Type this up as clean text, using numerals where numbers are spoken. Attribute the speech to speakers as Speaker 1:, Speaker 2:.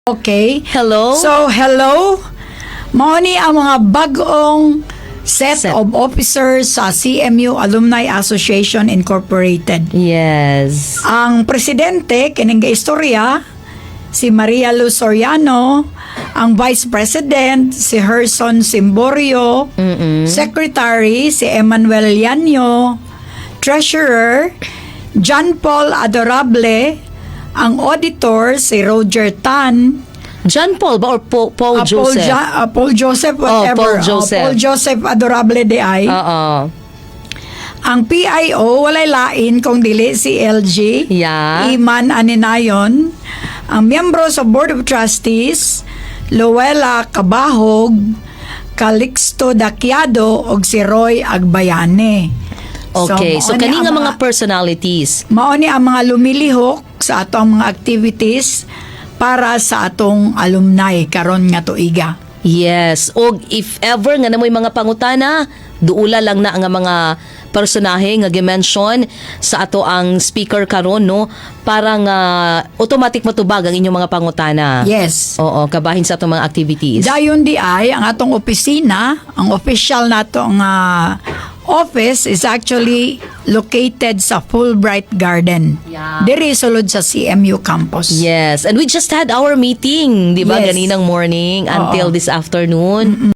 Speaker 1: Okay.
Speaker 2: Hello.
Speaker 1: So, hello. Mao ni ang mga bag-ong set
Speaker 2: Set.
Speaker 1: of officers sa CMU Alumni Association Incorporated. Ang presidente, kining istorya, si Maria Luz Soriano, ang vice president, si Herson Simborio, secretary, si Emmanuel Yanyo, treasurer, John Paul Adorable, ang auditor, si Roger Tan,
Speaker 2: John Paul ba or Paul
Speaker 1: Paul,
Speaker 2: Joseph?
Speaker 1: Paul Joseph, whatever.
Speaker 2: Oh, Paul
Speaker 1: Oh,
Speaker 2: Joseph.
Speaker 1: Paul Joseph Adorable diay. Ang PIO, walay lain kung dili si LG. Iman Aninayon. Ang miyembro sa Board of Trustees, Luella Cabahog, Calixto Daquiado, og si Roy Agbayane.
Speaker 2: Okay, so
Speaker 1: mao ni
Speaker 2: kani
Speaker 1: ang
Speaker 2: nga mga personalities.
Speaker 1: Mao ni ang mga lumilihok sa atong mga activities para sa atong alumni karon nga tuiga.
Speaker 2: Yes, og if ever nga namoy mga pangutana, duula lang na nga mga personahe nga gi-mention sa ato ang speaker karon, no, para nga automatic matubag ang inyong mga pangutana. Oo, kabahin sa atong mga activities.
Speaker 1: Dayon diay ang atong opisina, ang official nato nga office is actually located sa Fulbright Garden. Diri sulod sa CMU campus.
Speaker 2: Yes, and we just had our meeting, di ba,
Speaker 1: Yes.
Speaker 2: ganinang morning until this afternoon.